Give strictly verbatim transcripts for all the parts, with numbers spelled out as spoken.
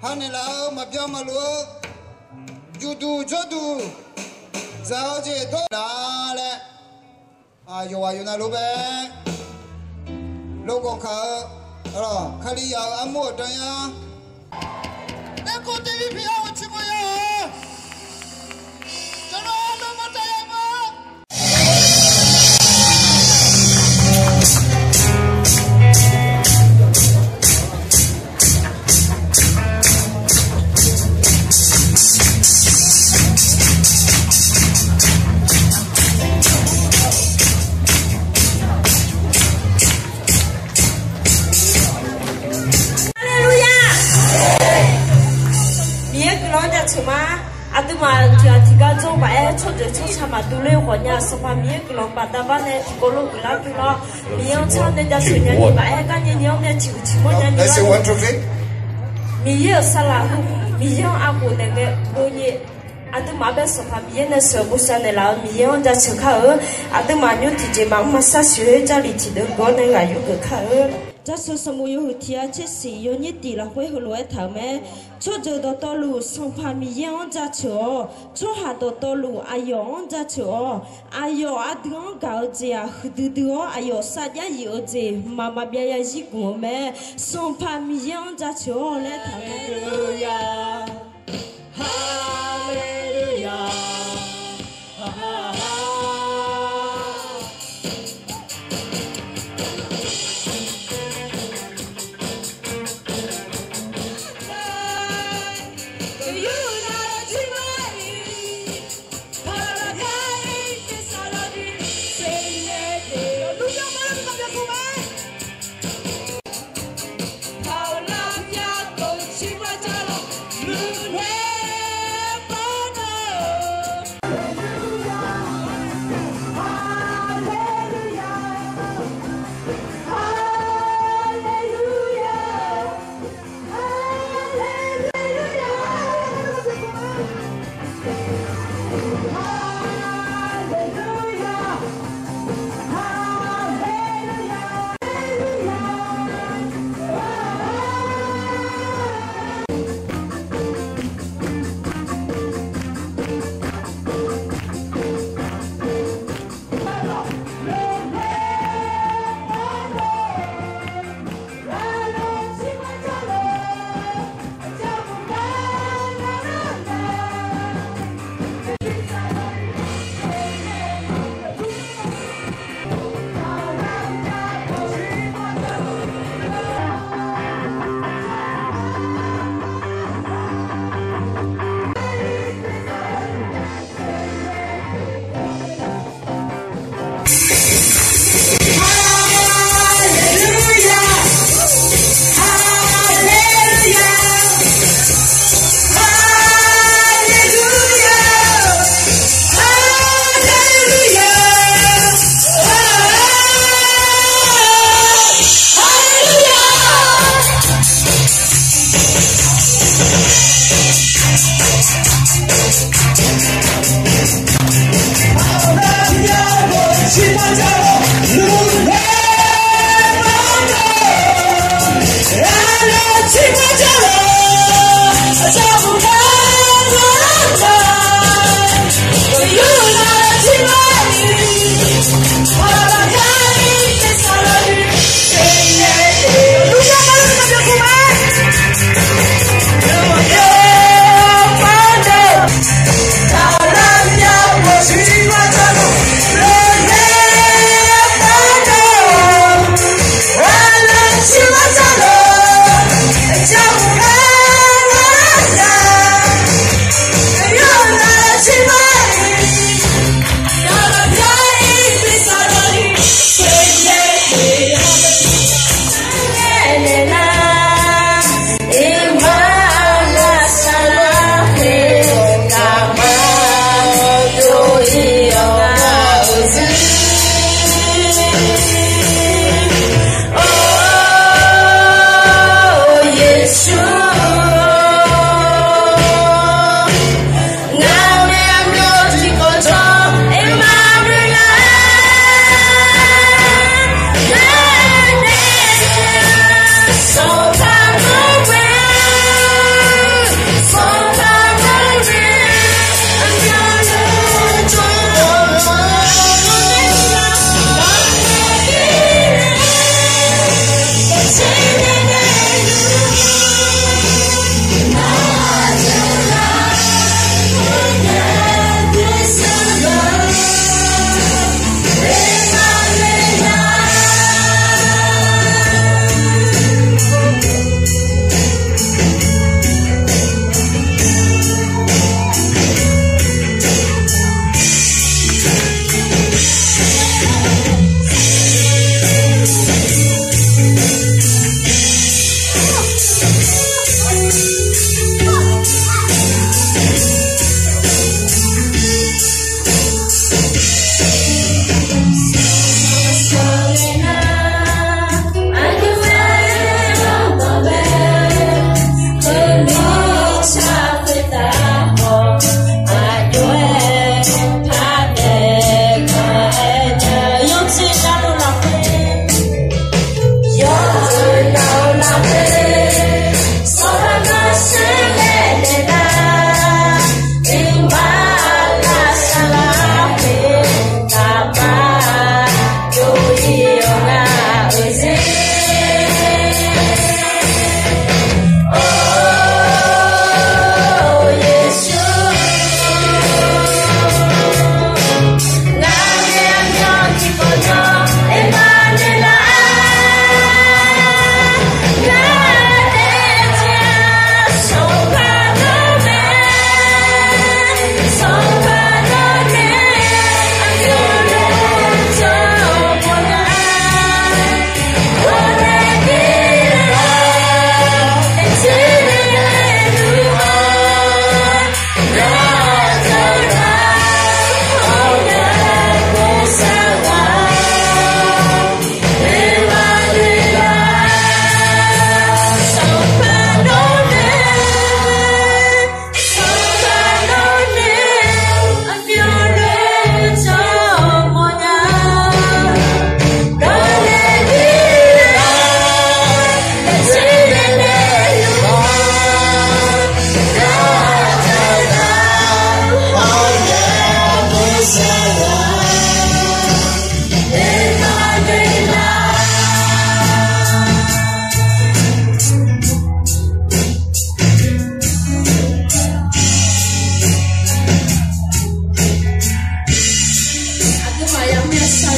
Hanaeq laf-eu maqbyan maqluf-eu, juqduq jawrduq dzaq-eu jeq dawr laf laer, yawqghaq yawqnav lof-aer lof gawqkaq-eu, Kalizaq-euq armur-euq danyar, daerkov tevi piq-awr uqcif mawrya-euq, cawqlawr armur mawrtav ya ma. Haleluya! Miqyaer guiqlanq-anr jaceuq ma. Aqduimaf tiq ghaq tiqgar jawr maqaer, tsawrjeuq tsawrca maqdur ler-eu khawfnya, Sanqpaq Miqyaer guiqlanq baqda'bar nae tiqkawv lof guiqlar guiqlanq, Miqyaer-anr tsar nae jaceuq nya ni maqaer, garnyae ni-anr nae tiq huiq tiq mawrnya ni, Miqyaer-euq saqlaq heu, Miqyaer-anr aqkhof naeq ngae bov ni, aqduimaf bae Sanqpaq Miqyaer nae sheuq bosav naeqlaf-eu Miqyaer-anr jaceuq kar-eu. Aqduimaf nymr tiqjeq maqmr maqsar siq-aer Jarlif tiqdeuv gawr nae ghaq yurgeuf kar-eu. Jaceuq sanqbof yawhuiq tiq ya tser siq yawnyir tiq lafkhoer heulof-aer taq-euq mae. Tsawrjeuq dawqtawvluf Sanqpaq Miqyaer-anr jaceuq-awq. Tsawrhaq dawqtawvluf aqyawf-anr jaceuq-awq. Aqyawf aqdui-anr gaq-eu jeq-aq, huiqdui dui-awr aqyawf sarjax yif-eu jeq mqmaq maqbyav ya zirgmq-eu mae. Sanqpaq Miqyaer-anr jaceuq-awq laer taq-euq mae. Haleluya.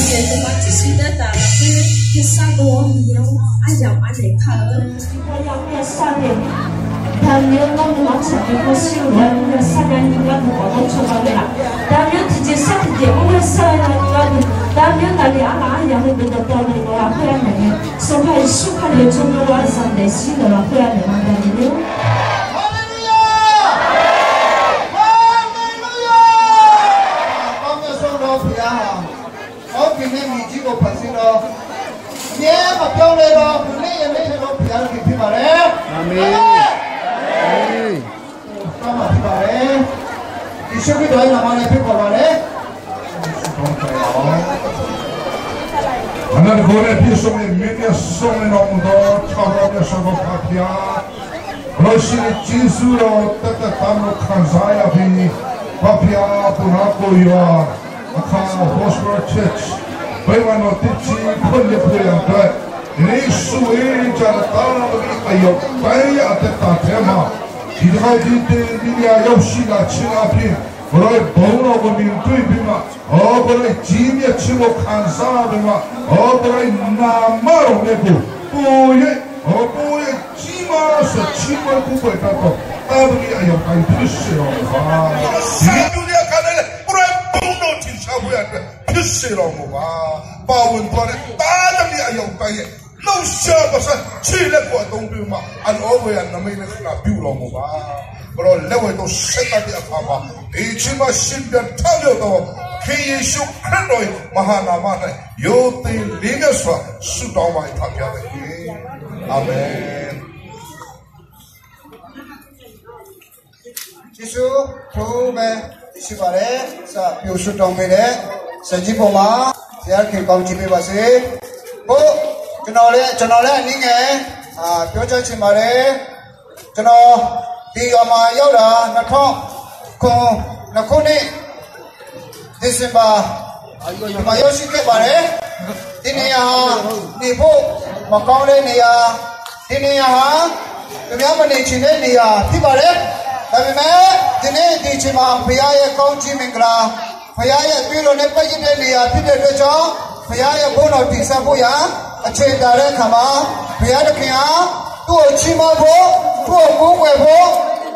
Naef nuima tiqsiq daertaf lafkhoer yawshar dov-awr Miqyaer-anr aryamq anaeq kar-eu. Yawqha yawshar de. Daqmir-anr nawr nuima tsaq-eu kawr shir-eu lof-aer yawshar nya ni gharduq khawf nawr tsawrganr naeqlaf. Daqmir-anr tiqjeq shar tiqjeq-anr yawshar nya ni gharduq, Daqmir-anr naqli arlaf aryamq-anr dawqdawq tawv ni nawq lafkhoer anaeq ngae, Sanqpaq Yeqsur Kali-euq tsawrmyanr lof-aer zaq daefzir nawq lafkhoer anaeq ma Daqmir-or. Haleluya! Haleluya! Bawrmyanr sawr-eu lawr puq ya-aq, hawr bifnaeq miqjir bof paqzir lawr, yaer maqbyan le lawr, huiqler yaeqler le lawr puq ya-eu jeq pir maqlaer. Aqmeq. Aqmeq. Aqmeq. Aqmeq. Yeqsur Kali-anr naqma nae pir khawf maqlaer. Aqnar tiqkawv nae pyur sawr-eu mirnae sawr-eu nawq-anr dawq tsawrhaq-anr yawshar dawq paq pir-a. Aqlawr shir ni Jeqsur-awr taef taef taf-eu khanqzar ya pir ni paq pir-a. Teunar kov yawq-aq, Aqkaq Apostolic Church, Beqmanawq tiqjir pawrle pawrya dawr-aer, Yeqsur-aer jaqtaf-eu aqyawf taef-aer aqtaeq taq taef-aer ma. Tiqdui khar jir te mirnae yawshir lafcaer lar pir, bawqdawq-aer bawq-anr lawq ghawqmyaq doer-iq pir ma. Awq, bawqdawq-aer jir myav caer ghawq khanqzar-eu ma. Awq, bawqdawq-aer naqmar-euq maeqhu pov-aer, awq, bawqdawq-aer jir ma shawq cir ma kur bae taq tawq taf-eu ni aqyawf kaq-iq pyurshuir lawq mawf ma. Tiqgar jur ni aqkaq nae laer bawqdawq-aer bawq-anr lawq tiqshar khoer-aq pyurshuir lawq mawf ma. Baoq-euq dawq nae taf-eu ni aqyawf kaq-iq Nawr-eu shar-eu baqsar ciq laer khawf aqdawq-anr doe ma. Aqlawq-awr ghae-aq naqma-ir nae kharlaq bif lawq mawf ma. Bawqdawq laer ghae dawq saertaq tiq aqkaq ma. Iqcir ma shir byan tar-eu dawq, Kali Yeqsur Kali dawq-iq maqha naqma nae yawdaef ler nae saq-aq, shuqdawq ma iqpaq bya taef-a. Aqmeq. Yeqsur, tov bae, iqshiq paq laer, saq pyeuf shuqdawq bae laer, saqjir baw ma, tiqyar tiqkawv jir bae baqsir. Or, ကျွန်တော်လည်း ကျွန်တော်လည်း အနည်းငယ် အာ ပြောကြားချင်ပါတယ်။ ကျွန်တော် ဒီရွာမှာ ရောက်တာ နှစ်ထောင်ခုနှစ် December ဒီမှာ ရောက်ရှိခဲ့ပါတယ်။ ဒီနေရာဟာ နေဖို့ မကောင်းတဲ့နေရာ၊ ဒီနေရာဟာ သူများမနေချင်တဲ့နေရာ ဖြစ်ပါတယ်။ ဒါပေမဲ့ ဒီနေ့ ဒီအချိန်မှာ ဘုရားရဲ့ ကောင်းချီးမင်္ဂလာ၊ ဘုရားရဲ့ အသွေးတော်နဲ့ ပက်ရစ်တဲ့နေရာ ဖြစ်တဲ့အတွက်ကြောင့် ဘုရားရဲ့ ဘုန်းတော် တည်ဆောက်ဖို့ရာ အချိန်တန်တဲ့အခါမှာ ဘုရားသခင်ဟာ သူ့ကို ချီးမွမ်းဖို့၊ သူ့ကို ကိုးကွယ်ဖို့၊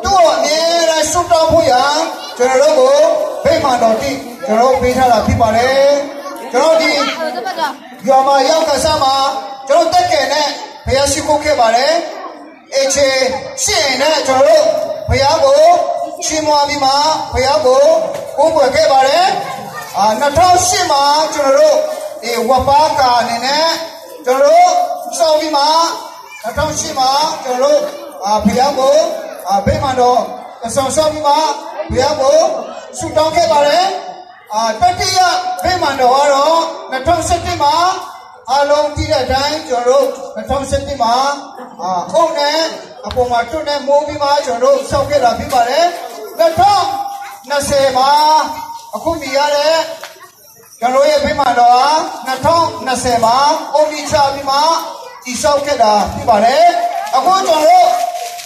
သူ့ကို အမြဲတမ်း ဆုတောင်းဖို့ရာ ကျွန်တော်တို့ကို ဗိမာန်တော်သစ် ကျွန်တော်တို့ ပေးထားတာ ဖြစ်ပါတယ်။ ကျွန်တော် ဒီ ရွာမှာ ရောက်ခါစမှာ ကျွန်တော် သက်ကယ်နဲ့ ဘုရားရှိခိုးခဲ့ပါတယ်။ အိမ်ခြေ ရှစ် အိမ်နဲ့ ကျွန်တော်တို့ ဘုရားကို ချီးမွမ်းပြီးမှ ဘုရားကို ကိုးကွယ်ခဲ့ပါတယ်။ အာ နှစ်ထောင်ရှစ် မှာ ကျွန်တော်တို့ ဒီ ဝက်ပါးကာ အနေနဲ့ ကျွန်တော်တို့ ဆောက်ပြီးမှ နှစ်ထောင်ရှစ် မှာ ကျွန်တော်တို့ အာ ဘုရားကို အာ ဗိမာန်တော် တည်ဆောက်ပြီးမှ ဘုရားကို ဆုတောင်းခဲ့ပါတယ်။ အာ တတိယ ဗိမာန်တော်ကတော့ နှစ်ထောင်ဆယ့်တစ် မှာ အားလုံးသိတဲ့အတိုင်း ကျွန်တော်တို့ နှစ်ထောင်ဆယ့်တစ် မှာ အာ အုတ်နဲ့ အပေါ်မှာ သွပ်နဲ့ မိုးပြီးမှ ကျွန်တော်တို့ ဆောက်ခဲ့တာ ဖြစ်ပါတယ်။ နှစ်ထောင်နှစ်ဆယ် မှာ အခုမြင်ရတဲ့ ကျွန်တော်ရဲ့ ဗိမာန်တော်ဟာ နှစ်ထောင်နှစ်ဆယ် မှာ အုတ်ချပြီးမှ တည်ဆောက်ခဲ့တာ ဖြစ်ပါတယ်။ အခု ကျွန်တော်တို့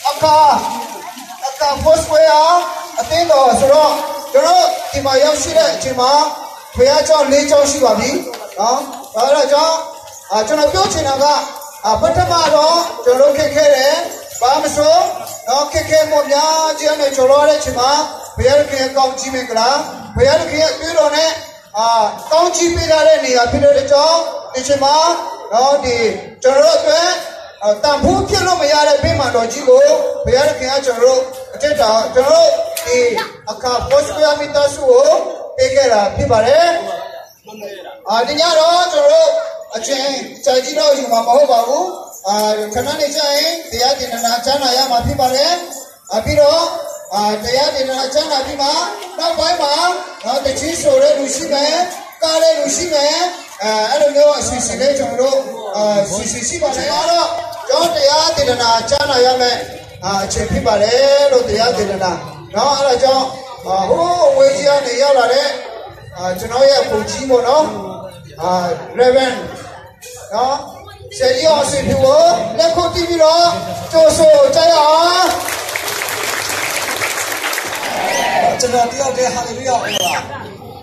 အခါ အခါ Foursquare အသင်းတော်ဆိုတော့ ကျွန်တော် ဒီမှာ ရောက်ရှိတဲ့အချိန်မှာ ဘုရားကျောင်း လေးကျောင်း ရှိပါပြီနော်။ အဲဒါကြောင့် အာ ကျွန်တော် ပြောချင်တာက အာ ပထမတော့ ကျွန်တော်တို့ ခက်ခဲတယ်။ ဘာမှမဆို နော် ခက်ခဲမှု အများကြီးနဲ့ ကျော်လွှားတဲ့အချိန်မှာ ဘုရားသခင်ရဲ့ ကောင်းချီးမင်္ဂလာ၊ ဘုရားသခင်ရဲ့ သွေးတော်နဲ့ အာ ကောင်းချီးပေးထားတဲ့ နေရာ ဖြစ်တဲ့အတွက်ကြောင့် ဒီအချိန်မှာ နော် ဒီ ကျွန်တော်တို့အတွက် အာ တန်ဖိုးဖြစ်လို့မရတဲ့ ဗိမာန်တော်ကြီးကို ဘုရားသခင်က ကျွန်တော်တို့ အသက်တာ ကျွန်တော်တို့ ဒီ အခါ Foursquare မိသားစုကို ပေးခဲ့တာ ဖြစ်ပါတယ်။ အာ ဒီညတော့ ကျွန်တော်တို့ အချိန်ကြာကြီးတော့ ယူမှာ မဟုတ်ပါဘူး။ အာ ခဏနေကျရင် တရားဒေသနာ ကြားနာရမှာ ဖြစ်ပါတယ်။ အာ ပြီးတော့ အာ တရားဒေသနာ ကြားနာပြီးမှ နောက်ပိုင်းမှာ နော် သီချင်းဆိုတဲ့လူ ရှိမယ်၊ ကတဲ့လူ ရှိမယ်။ အဲလိုမျိုး အစီအစဉ်လေး ကျွန်တော်တို့ အာ စီစဉ်ရှိပါတယ်။ ဒီမှာတော့ ကျွန်တော် တရားဒေသနာ ကြားနာရမယ့် အာ အချိန် ဖြစ်ပါတယ်လို့ တရားဒေသနာ နော် အဲဒါကြောင့် အာ ဟိုးအဝေးကြီးကနေ ရောက်လာတဲ့ အာ ကျွန်တော်ရဲ့ အကိုကြီးပေါ့နော်။ အာ Reverend နော် ဆရာကြီးအောင်စင်ဖြူကို လက်ခုပ်တီးပြီးတော့ ကြိုဆိုကြရအောင်။ ကျွန်တော် တယောက်တည်း ဟာလေလုယာ အော်တာ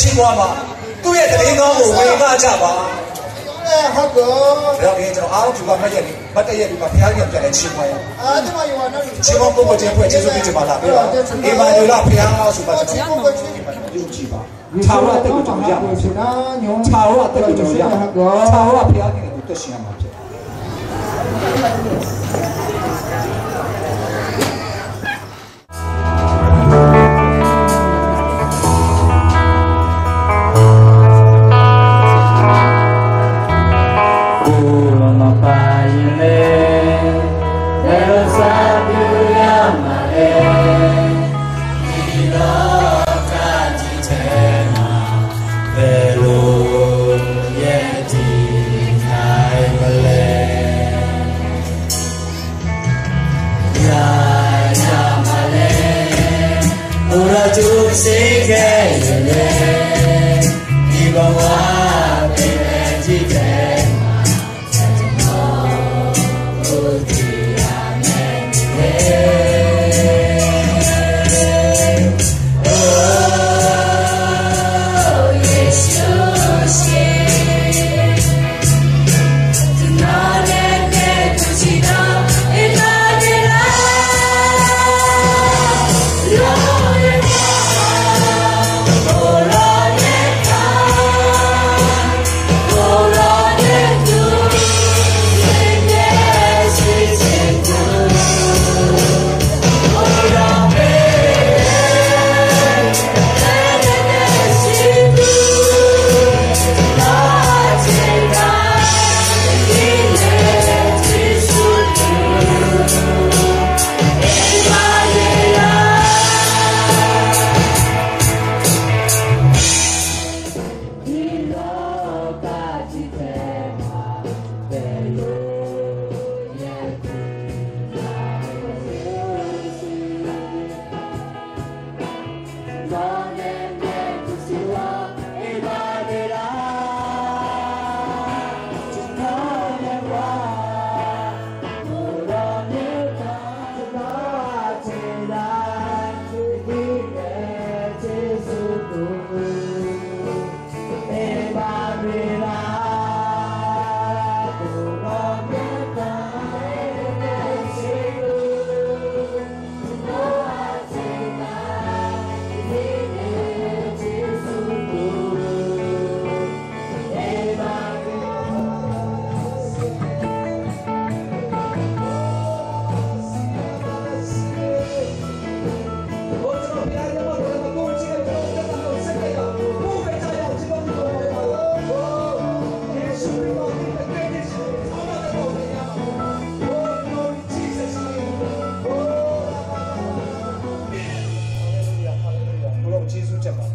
ciqmawr-a ma. Tur yaeq taef-aer nawr-euq ghoe gar ja ba. Aqyawf-anr tiqghaq maryaeq ni, martaev yaeq bi maqpyaeq-a, aqyawf-anr tiqghaq laer ciqmawr-a. Ciqmawr gor-eu jeq khoer-aq Yeqsur Kali jeq maqlaq pyeuf-a. Iqmaeq-aq lafkhoer-a, aqsur baq taqmr-a. Taqhawr-aq taef-aer guiqlanq ya ma. Taqhawr-aq pyeuf-a ni ngaeqduq tershiq-a ma pyeuf. Guiqlanq maqpav ir ler, taef-aer sar dui yar maqler, iqnan kar tiqtaeq ma, baelof yaer tiqkaq ma laer. Haleluya, haleluya. ကိုယ်တော်ကို ကျေးဇူးတင်ပါတယ်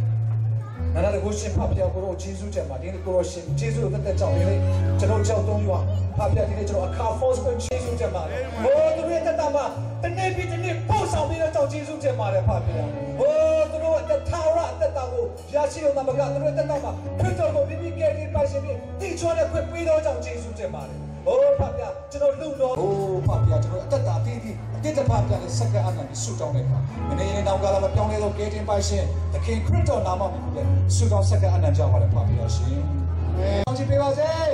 ။ နာနာတကုရှင် ဖခင်ဘုရား ကိုယ်တော်ကို ကျေးဇူးတင်ပါတယ်။ ဒီနေ့ ကိုယ်တော်ရှင် ကျေးဇူးတော်သက်သက်ကြောင့် ဒီနေ့ ကျွန်တော်ကြောင့် သုံးရွာ ဖခင်ဘုရား ဒီနေ့ ကျွန်တော် အခါ first ကို ကျေးဇူးတင်ပါတယ်။ အိုး သူတို့ရဲ့ အသက်တာမှာ တနေ့ပြီးတနေ့ ပို့ဆောင်ပေးတဲ့ကြောင့် ကျေးဇူးတင်ပါတယ် ဖခင်ဘုရား။ အိုး သူတို့ အသက် ထာဝရ အသက်တာကို ရရှိရုံသာမက သူတို့ရဲ့ အသက်တာမှာ ခရစ်တော်ကို မိမိကယ်တင်ပိုင်ရှင်အဖြစ် သီလျှောက်ခွင့် ပေးသောကြောင့် ကျေးဇူးတင်ပါတယ်။ အိုး ဖခင်ဘုရား ကျွန်တော် လိုတော့ အိုး ဖခင်ဘုရား ကျွန်တော် အသက်တာ အသီးသီး အသစ်တစ်ဖန် ပြန်လည် ဆက်ကပ် အပ်နိုင်ပြီး ဆုတောင်းလိုက်ပါ။ မနေ့ကနဲ့ နောင်ကာလမှာ ပြောင်းလဲသော ကယ်တင်ပိုင်ရှင် သခင်ခရစ်တော် နာမတော်ကို ဆုတောင်း ဆက်ကပ် အပ်နိုင်ကြပါစေ ဖခင်ဘုရားရှင်။ အာမင်။ ကောင်းချီးပေးပါစေ။